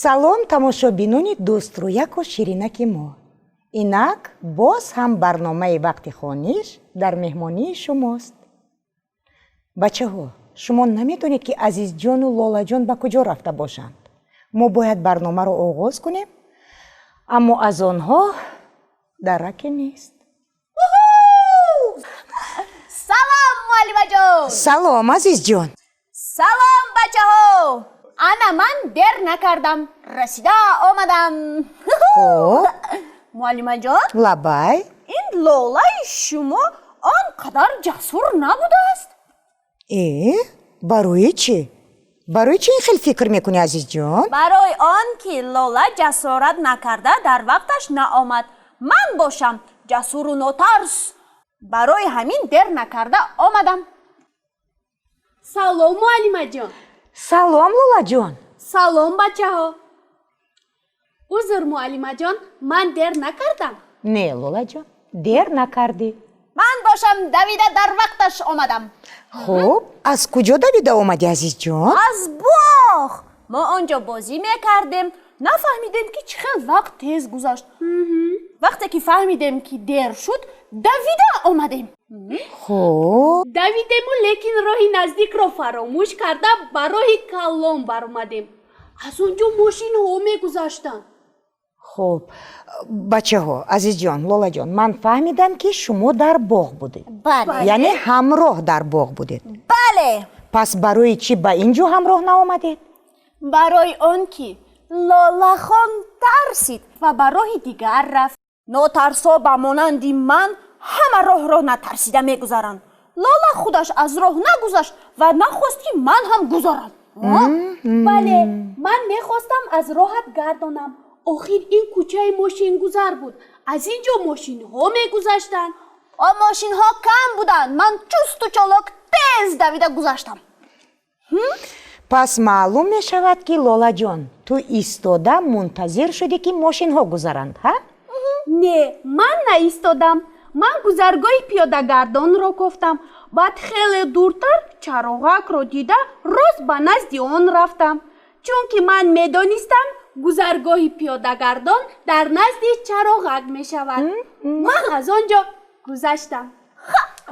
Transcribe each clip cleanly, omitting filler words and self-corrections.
Салом, тамошобинони дӯстрӯяку ширинаки мо. Инак боз ҳам барномаи «Вақти хониш» дар меҳмонии шумост. Бачаҳо, шумо намедонед, ки Азизҷону Лолаҷон ба куҷо рафта бошанд? Мо бояд барномаро оғоз кунем, аммо аз онҳо дараке нест. Салом, муаллимаҷон! Салом, Азизҷон! Салом, бачаҳо! Ана ман дер накардам, расида омадам. Хуб. Муаллимаҷон! Лабай. Ин Лолаи шумо он қадар ҷасур набудааст. Э, барои чӣ? Барои чӣ ин хел фикр мекунӣ, Азизҷон? Барои он ки Лола ҷасорат накарда, дар вақташ наомад. Ман бошам ҷасуру нотарс, барои ҳамин дер накарда омадам. Салом, муаллимаҷон! Салом, Лолаҷон! Салом, бачаҳо! Узр, муаллимаҷон, ман дер накардам? Не, Лолаҷон, дер накардӣ. Ман бошам давида дар вақташ омадам. Хуб, аз куҷо давида омадӣ, Азизҷон? Аз боғ. Мо он ҷо бозӣ мекардем, нафаҳмидем, ки чӣ хел вақт тез гузашт. Вақте ки фаҳмидем, ки дер шуд, давида омадем. Хуб. Давидему, лекин роҳи наздикро фаромӯш карда, ба роҳи калон баромадем. Аз он ҷо мошинҳо мегузаштанд. Хуб, бачаҳо, Азизҷон, Лолаҷон, ман фаҳмидам, ки шумо дар боғ будед. Бале. Яъне ҳамроҳ дар боғ будед. Бале. Пас барои чӣ ба ин ҷо ҳамроҳ наомадед? Барои он ки Лолахон тарсид ва ба роҳи дигар рафт. Нотарсо ба монанди ман ҳама роҳро натарсида мегузаранд. Лола худаш аз роҳ нагузашт ва нахост, ки ман ҳам гузарам. Бале, ман мехостам аз роҳат гардонам. Охир ин кӯчаи мошингузар буд, аз ин ҷо мошинҳо мегузаштанд. О, мошинҳо кам буданд. Ман чусту чолок тез давида гузаштам. Пас маълум мешавад, ки, Лолаҷон, ту истода мунтазир шудӣ, ки мошинҳо гузаранд, ҳа? Не, ман наистодам. Ман гузаргоҳи пиёдагардонро кофтам, баъд хеле дуртар чароғакро дида, рост ба назди он рафтам, чунки ман медонистам, гузаргоҳи пиёдагардон дар назди чароғак мешавад. Ман аз он ҷо гузаштам.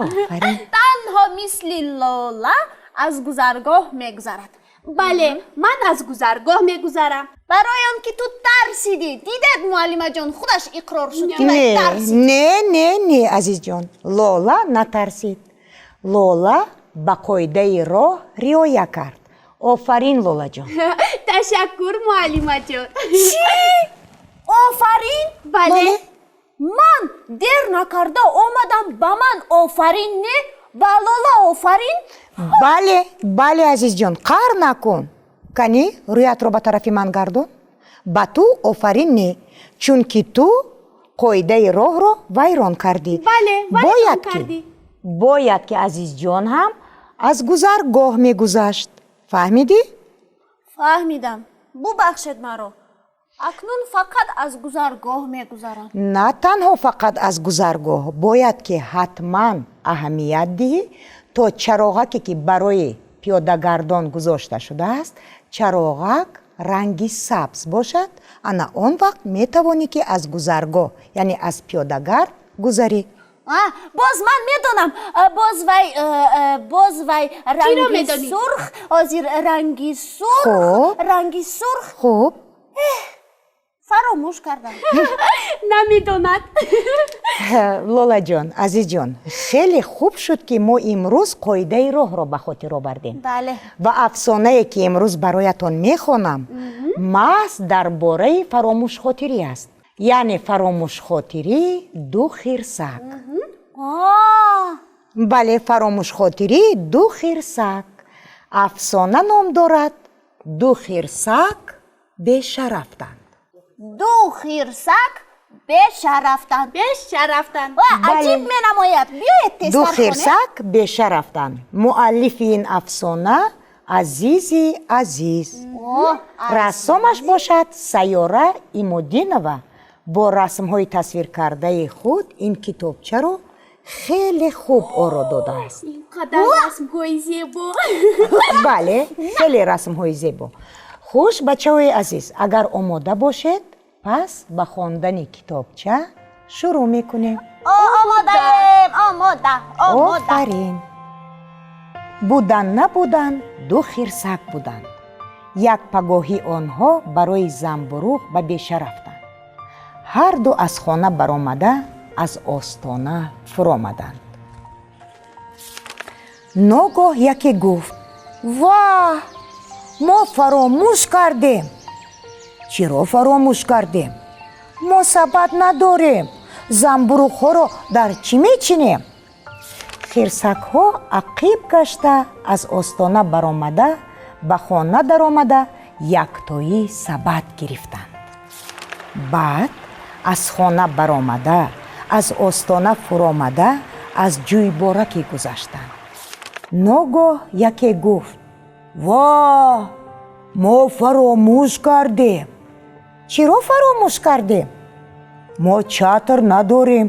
Офарин! Танҳо мисли Лола аз гузаргоҳ мегузарад. Бале, ман аз гузаргоҳ мегузарам. Барои он ки ту тарсидӣ. Дидед, муаллимаҷон, худаш иқрор шуд, ки вай Не. тарсид. Не, не, не, Азизҷон, Лола натарсид. Лола ба қоидаи роҳ риоя кард. Офарин, Лолаҷон! Ташаккур, муаллимаҷон. Чӣ? Офарин? Бале. Ман дер накарда омадам, ба ман офарин не, ба Лола офарин? Бале, бале, Азизҷон, қаҳр накун. Канӣ, рӯятро ба тарафи ман гардон. Ба ту офарин не, чунки ту қоидаи роҳро вайрон кардӣ. Бале, вайрон Бояд ки кардӣ. Бояд ки Азизҷон ҳам аз гузаргоҳ мегузашт. Фаҳмидӣ? Фаҳмидам, бубахшед маро. Акнун фақат аз гузаргоҳ мегузарам. На танҳо фақат аз гузаргоҳ, бояд ки ҳатман аҳамият диҳӣ, то чароғаке, ки барои пиёдагардон гузошта шудааст, чароғак ранги сабз бошад. Ана он вақт метавонӣ, ки аз гузаргоҳ, яъне аз пиёдагард гузарӣ. А, боз ман медонам. Боз вай, боз вай ранги медонӣ? сурх, ҳозир ранги сурх, Хуб. ранги сурх. Хуб. Фаромӯш кардам. Намедонад. Лолаҷон, Азизҷон, хеле хуб шуд, ки мо имрӯз қоидаи роҳро ба хотир овардем. Бале. Ва афсонае, ки имрӯз бароятон мехонам, маҳз дар бораи фаромӯшхотирӣ аст, яъне фаромӯшхотирии ду хирсак. А, Бале, фаромӯшхотирии ду хирсак. Афсона ном дорад «Ду хирсак беша рафтанд». «Ду хирсак беша рафтанд». Беша рафтанд. Ва, аҷиб менамояд. Биёед, «Ду тезтар хонем. хирсак беша рафтанд». Муаллифи ин афсона Азизи Азиз. О, Рассомаш бошад Сайёра Имодинова. Бо расмҳои тасвиркардаи худ ин китобчаро хеле хуб оро додааст. Ин қадар расмҳои зебо! Бале, хеле расмҳои зебо. Хуш, бачаҳои азиз, агар омода бошед, пас ба хондани китобча шурӯъ мекунем. Омодаем, омода, омода. Офарин. Будан набудан, ду хирсак буданд. Як пагоҳӣ онҳо барои замбуруғ ба беша рафтанд. Ҳарду аз хона баромада, аз остона фуромаданд. Ногоҳ яке гуфт: «Ваҳ, мо фаромӯш кардем». «Чиро фаромӯш кардем?» «Мо сабад надорем, замбуруғҳоро дар чӣ мечинем?» Хирсакҳо ақиб гашта, аз остона баромада, ба хона даромада, яктоӣ сабад гирифтанд. Баъд аз хона баромада, аз остона фуромада, аз ҷӯйбораке гузаштанд. Ногоҳ яке гуфт: «Воҳ, мо фаромӯш кардем». «Чиро фаромӯш кардем?» «Мо чатр надорем,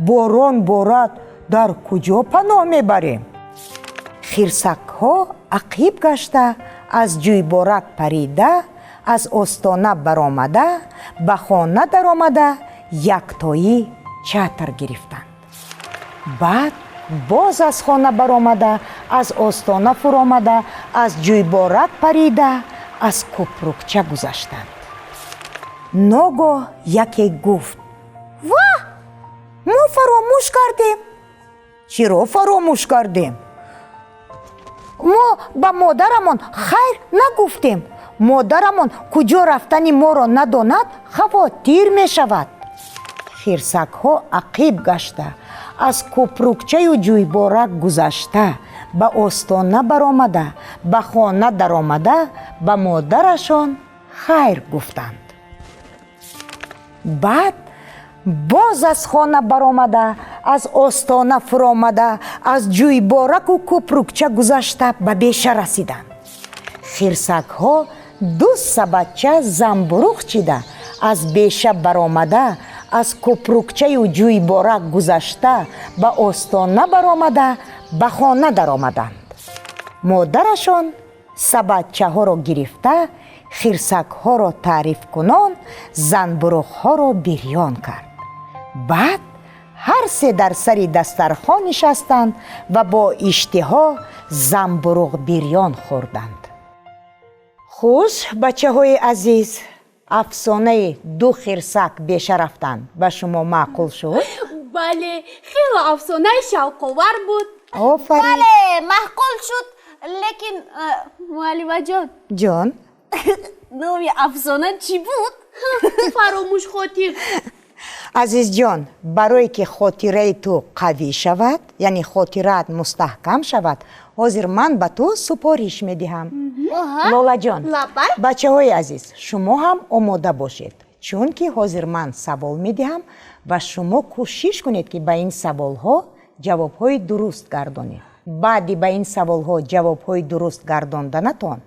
борон борад, дар куҷо паноҳ мебарем?» Хирсакҳо ақиб гашта, аз ҷӯйборак парида, аз остона баромада, ба хона даромада, яктоӣ чатр гирифтанд. Баъд боз аз хона баромада, аз остона фуромада, аз ҷӯйборак парида, аз кӯпрукча гузаштанд. Ногоҳ яке гуфт: «Ваҳ, мо фаромӯш кардем». «Чиро фаромӯш кардем?» «Мо ба модарамон хайр нагуфтем. Модарамон куҷо рафтани моро надонад, хавотир мешавад». Хирсакҳо ақиб гашта, аз кӯпрукчаю ҷӯйборак гузашта, ба остона баромада, ба хона даромада, ба модарашон хайр гуфтанд. Баъд боз аз хона баромада, аз остона фуромада, аз ҷӯйбораку кӯпрукча гузашта, ба беша расиданд. Хирсакҳо ду сабадча замбуруғ чида, аз беша баромада, аз кӯпрукчаю ҷӯйборак гузашта, ба остона баромада, ба хона даромаданд. Модарашон сабадчаҳоро гирифта, хирсакҳоро таърифкунон занбуруғҳоро бирён кард. Баъд ҳар се дар сари дастархон нишастанд ва бо иштиҳо замбуруғ бирён хӯрданд. Хуш, бачаҳои азиз, афсонаи ду хирсак беша рафтанд ба шумо маъқул шуд? Бале, хеле афсонаи шавқовар буд. Офарин. Бале, маъқул шуд, лекин муаллимаҷон. Ҷон. Номи афсона чӣ буд? Фаромӯшхотир. Азизҷон, барое ки хотираи ту қавӣ шавад, яъне хотираат мустаҳкам шавад, ҳозир ман ба ту супориш медиҳам. Лолаҷон. Лаббай. Бачаҳои азиз, шумо ҳам омода бошед, чунки ҳозир ман савол медиҳам ва шумо кӯшиш кунед, ки ба ин саволҳо ҷавобҳои дуруст гардонед. Баъди ба ин саволҳо ҷавобҳои дуруст гардонданатон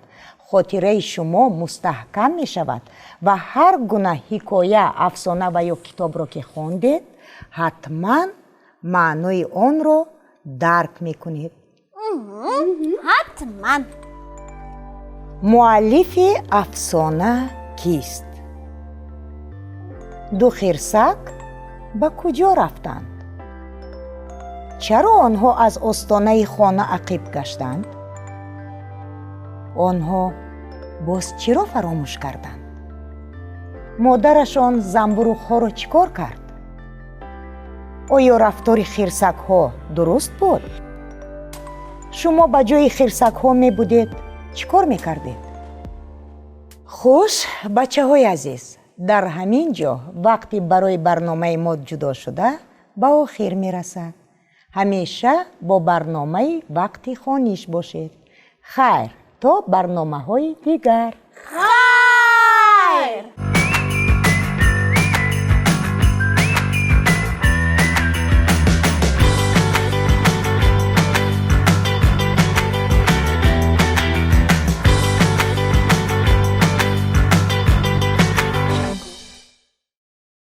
хотираи шумо мустаҳкам мешавад ва ҳар гуна ҳикоя, афсона ва ё китобро ки хондед, ҳатман маънои онро дарк мекунед. Ҳатман. Муаллифи афсона кист? Ду хирсак ба куҷо рафтанд? Чаро онҳо аз остонаи хона ақиб гаштанд? Онҳо боз чиро фаромӯш карданд? Модарашон замбуруғҳоро чӣ кор кард? Оё рафтори хирсакҳо дуруст буд? Шумо ба ҷои хирсакҳо мебудед, чӣ кор мекардед? Хуш, бачаҳои азиз, дар ҳамин ҷо вақти барои барномаи мо ҷудо шуда ба охир мерасад. Ҳамеша бо барномаи вақти хониш бошед. Хайр, то барномаҳои дигар. Хайр.